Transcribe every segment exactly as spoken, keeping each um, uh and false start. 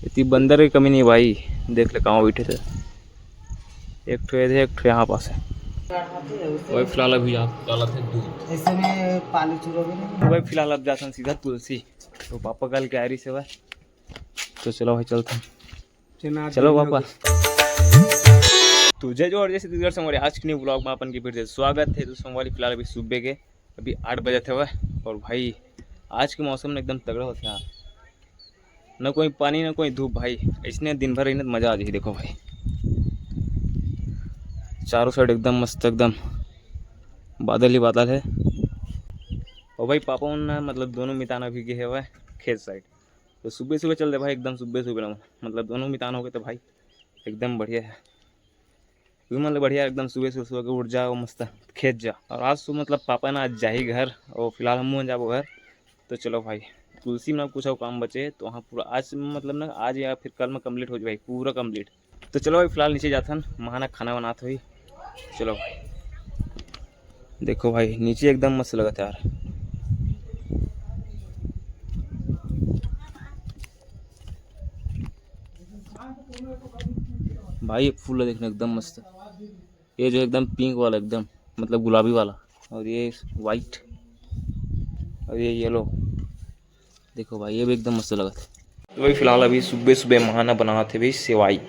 इतनी बंदर की कमी नहीं भाई। देख ले कहाँ बैठे थे, एक ठो ये थे, एक ठो यहाँ पास है। वही फिलहाल अभी आप डाला थे दूध। ऐसे में पानी चुरो भी नहीं। वही फिलहाल अब जाथन सीधा तुलसी, तो पापा कल के आ रही सेवा, तो चलो भाई चलते हैं। चलो पापा। तो जय जोहार, जय छत्तीसगढ़ संगवारी। आज के न्यू ब्लॉग में अपन के फिर से स्वागत है। तो संगवारी फिलहाल अभी सुबह के अभी आठ बजे थे हुआ, और भाई आज के मौसम में एकदम तगड़ा होता है, ना कोई पानी ना कोई धूप भाई, इसने दिन भर इन्हें मजा आ जाए। देखो भाई चारों साइड एकदम मस्त, एकदम बादल ही बादल है। और भाई पापा उन ना मतलब दोनों मितान अभी गए हुए खेत साइड, तो सुबह सुबह चल दे भाई, एकदम सुबह सुबह ना, मतलब दोनों मितान हो गए तो भाई एकदम बढ़िया है। तुम मतलब बढ़िया एकदम सुबह सुबह सुबह के उठ जाओ मस्त खेत जा। और आज तो मतलब पापा ना आज जाही घर, और फिलहाल हम जाबो घर। तो चलो भाई तुलसी में कुछ और काम बचे तो वहाँ पूरा आज मतलब ना आज या फिर कल में कंप्लीट हो जाए पूरा कंप्लीट। तो चलो भाई फिलहाल नीचे जाथन, महाना खाना बनात होई। चलो भाई देखो भाई नीचे एकदम मस्त लगत है यार। भाई एक फूल देखना एकदम मस्त, ये जो एकदम पिंक वाला एकदम मतलब गुलाबी वाला, और ये वाइट, और ये येलो। देखो भाई ये भी एकदम मस्त लगत है। तो भाई फिलहाल अभी सुबह सुबह महाना बनात हे भाई सेवाई,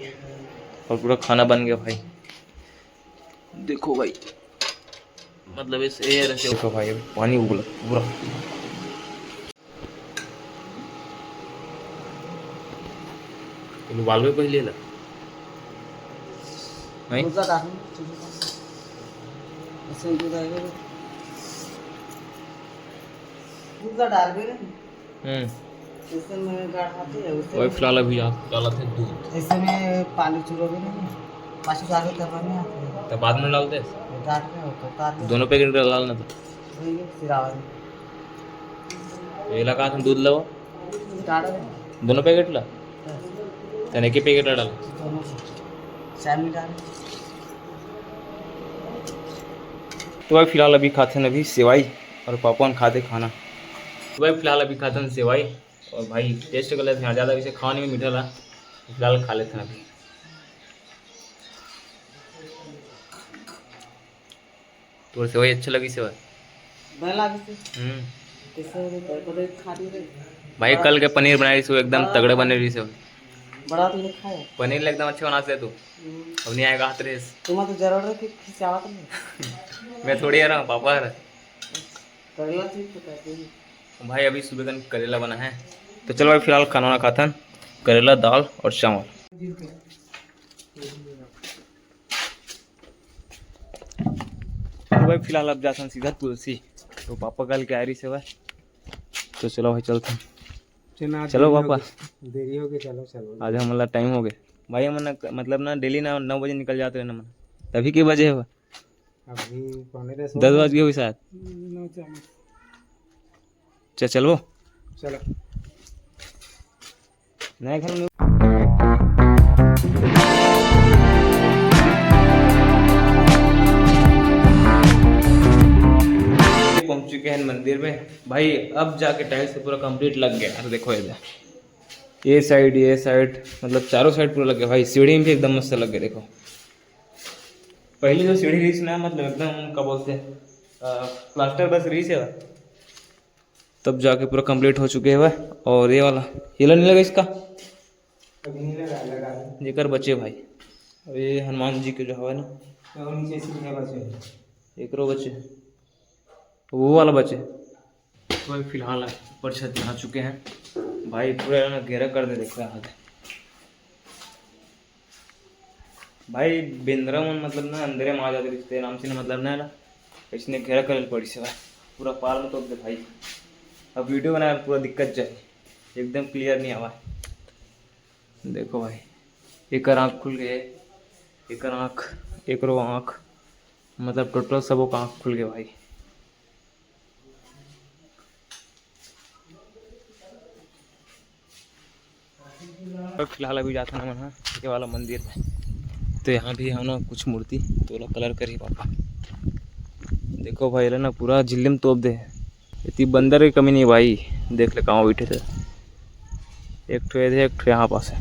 और पूरा खाना बन गया भाई। देखो भाई मतलब इस एयर से देखो भाई अभी पानी उबला पूरा। उबालवे पहले ला। नहीं? दूध ला डाल। ऐसे दूध आएगा। दूध ला डाल दे। हम्म। जैसे मैं गाढ़ा थे, वैसे वही फिलहाल अभी आप डाला थे दूध। ऐसे में पानी चुरो भी नहीं, पाछू डाल के करवा में आते हैं। तो बाद में डालते? डाल के होता, डाल के। दोनों पैकेट डालना था। वही सिरावन। ये लगा तुम दूध लो। डाल दे। दोनों पैकेट ला? बस। तने के पैकेट डाल? दोनों को। चाय में डाल। तो भाई फिलहाल अभी खाते हैं अभी सेवाई, और पापा ने खाते खाना। तो भाई फिलहाल अभी खाते हैं सेवाई, और भाई टेस्ट कर लेते हैं ज़्यादा, वैसे खाने में मीठा ला, फिलहाल खा लेते हैं अभी। तोर सेवई अच्छा लगी सेवई? मैं लागे से। हम्म। कैसे हो रे? कोई पता खा दिए रे। भाई कल के पनीर बनाई सो एकदम बड़ा तगड़े बने रही सो। बड़ा तो नहीं खाया। पनीर ले एकदम अच्छा बनाते तू। हम्म। अब नहीं आएगा हाथ रेस। तुम्हारा तो जरूर है कि खिंचावत नहीं। मैं थोड़ी आ रहा हूँ पापा है। करेला ठीक तो कहते हैं। भाई अभी सुबह का करेला बना है। तो चलो भाई फिलहाल खाना वाना खाथन, करेला दाल और चावल। तो भाई फिलहाल अब जाथन सीधा तुलसी, तो पापा कल के आ रही सेवा, तो चलो भाई चलथन। चलो चलो देरी हो पापा। गई, देरी हो गई, चलो चलो। आज हमला टाइम हो गया भाई, हमन मतलब ना डेली ना नौ बजे निकल जाते रहे ना मन, तभी के बजे है? अभी पौने दस हो दस गए। बज गए हुई शायद। नौ चालीस। चल चलो। चलो। नए घर में पहुंच चुके हैं मंदिर में भाई। अब जाके टाइल्स से पूरा कंप्लीट लग गया। अरे देखो इधर ये साइड, ये साइड, मतलब चारों साइड पूरा लग गया भाई। सीढ़ी में भी एकदम मस्त लग गया। देखो पहले जो सीढ़ी रही ना, मतलब एकदम क्या बोलते हैं, प्लास्टर बस रही है, तब जाके पूरा कंप्लीट हो चुके हैं। और ये वाला, ये ला नहीं लगा इसका, अभी नहीं लगा, लगा है। जेकर बचे भाई, अब ये हनुमान जी के जो हवा ना, तो नीचे सीढ़ियाँ बचे हैं। एकरो बचे, वो वाला बचे। तो भाई फिलहाल ऊपर छत में आ चुके हैं भाई, पूरा ना घेरा कर दे, देख रहे हैं भाई। बेंदरा मन मतलब ना अंदरे में आ जाते रिश्ते नाम से ना, मतलब ना ना इसने घेरा करे पड़ी से भाई, पूरा पाल में तोप दे भाई। अब वीडियो बनाए पूरा दिक्कत जाए, एकदम क्लियर नहीं आवा। देखो भाई, एकर आँख खुल गए, एकर आँख, एकरो आँख, मतलब टोटल सबो का आँख खुल गए भाई। और फिलहाल अभी जाथन हमन ह ये वाला मंदिर में, तो यहाँ भी हम ना कुछ मूर्ति तो ओला कलर करही पापा। देखो भाई, एला ना पूरा झिल्ली में तोप दे। इतनी बंदर की कमी नहीं भाई, देख ले कहाँ बैठे थे। एक ठो ये दे, एक ठो यहाँ पास है।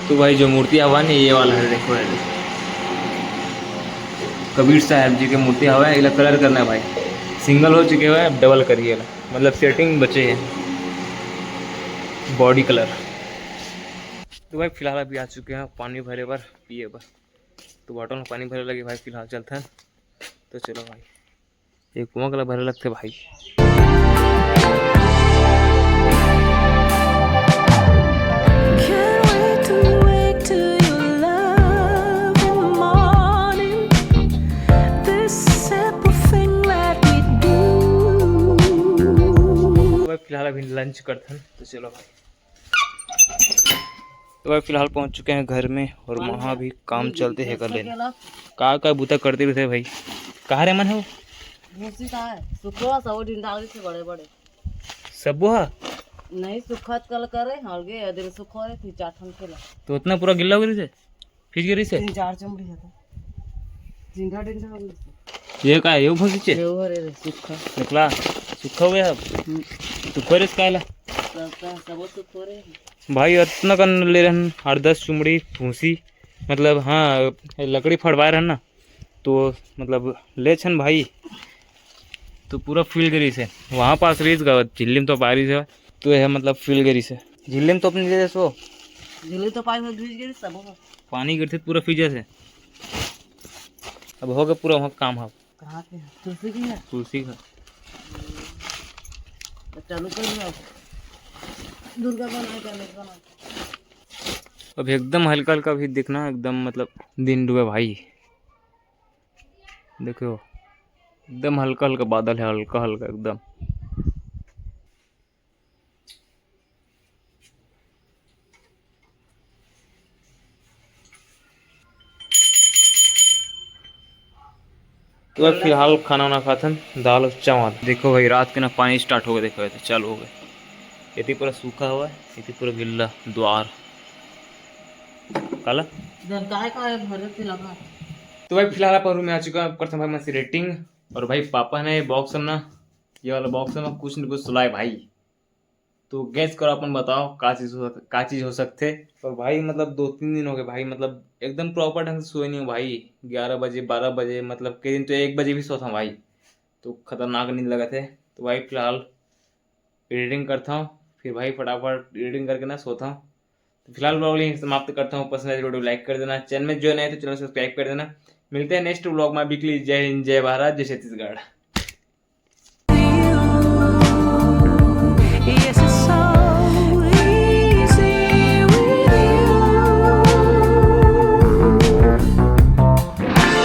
तो भाई जो मूर्ति हवा नहीं, ये वाला है, देखो ये। कबीर साहब जी के मूर्ति हवा है, इला कलर करना है भाई। सिंगल हो चुके हुए हैं, अब डबल करिए ला, मतलब सेटिंग बचे है बॉडी कलर। तो भाई फिलहाल अभी आ चुके हैं पानी भरे बर, पिए बर। तो बॉटल में पानी भरे लगे भाई, फिलहाल चलते हैं। तो चलो भाई, एक कुआं कला भरे लगते भाई। Can't wait to wake to your love in the morning. This simple thing that we do. तो भाई फिलहाल अभी लंच करथन, तो चलो भाई। तो भाई फिलहाल पहुंच चुके हैं घर में और वहाँ भी काम चलते हैं कर लेने। का का बूता करते रहते भाई। कहाँ रे मन हो? भूसी का है, सुखो सब ढिंडा से बड़े बड़े। सबो हा? नहीं, सुखत कल करे, हर गे अदर सुखो रे, तीन चार ठन खेला। तो उतना पूरा गिल्ला हो गया थे? फिज गिरी से? तीन चार चमड़ी है तो। ढिंडा ढिंडा हो गई। ये का है? ये भूसी चे? ये हो रे, रे, सुखा। निकला? सुखा हो गया अब? हम्म। सुखो रे इसका आला? सबका, सबो सुखो रे। भाई, इतना कन ले रहन, आठ दस चुमड़ी भूसी, मतलब, हाँ, लकड़ी फड़वाए रहन ना, तो, मतलब, ले छन भाई, तो पूरा फूल गरी से। वहाँ पास रहीस गा, झिल्ली में तो पारिस है, तो यह, मतलब, फूल गरी से। झिल्ली में तो अपनी ले सो। झिल्ली तो पानी में भीज गई सब। पानी गिरते पूरा फीजे से। अब हो गया पूरा वहाँ काम। हाँ, कहाँ के है? तुलसी की है? तुलसी का। तो चालू कर लो। दुर्गा बना, गणेश बना। अब एकदम हल्का हल्का भी दिखना, एकदम मतलब दिन डूबे भाई। देखो, एकदम हल्का हल्का बादल है, हल्का हल्का एकदम। तो भाई फिलहाल खाना वाना खाथन, दाल और चावल। देखो भाई, रात के ना पानी स्टार्ट हो गया, देखो ये तो चालू हो गया। इतनी पूरा सूखा हुआ है, इतनी पूरा गिल्ला द्वार। काला? जन काहे का है, भरे से लगा। तो भाई फिलहाल अपन रूम में आ चुका है, करथन भाई मस्त रेटिंग। और भाई पापा ने बॉक्स में ना, ये वाला बॉक्स में कुछ न कुछ सुलाए भाई। तो गैस करो, अपन बताओ का चीज़ हो सक-, का चीज़ हो सकथे। और भाई मतलब दो तीन दिन हो गए भाई, मतलब एकदम प्रॉपर ढंग से सोए नहीं हूँ भाई। ग्यारह बजे, बारह बजे, मतलब कई दिन तो एक बजे भी सोता हूँ भाई। तो खतरनाक नींद लगत है। तो भाई फिलहाल एडिटिंग करता हूँ, फिर भाई फटाफट एडिटिंग करके ना सोता हूँ। तो फिलहाल ब्लॉग यहीं समाप्त करता हूँ। पसंद आए तो वीडियो लाइक कर देना, चैनल में ज्वाइन आए तो चैनल सब्सक्राइब कर देना। मिलते हैं नेक्स्ट ब्लॉग में। अभी के लिए जय हिंद, जय भारत, जय छत्तीसगढ़।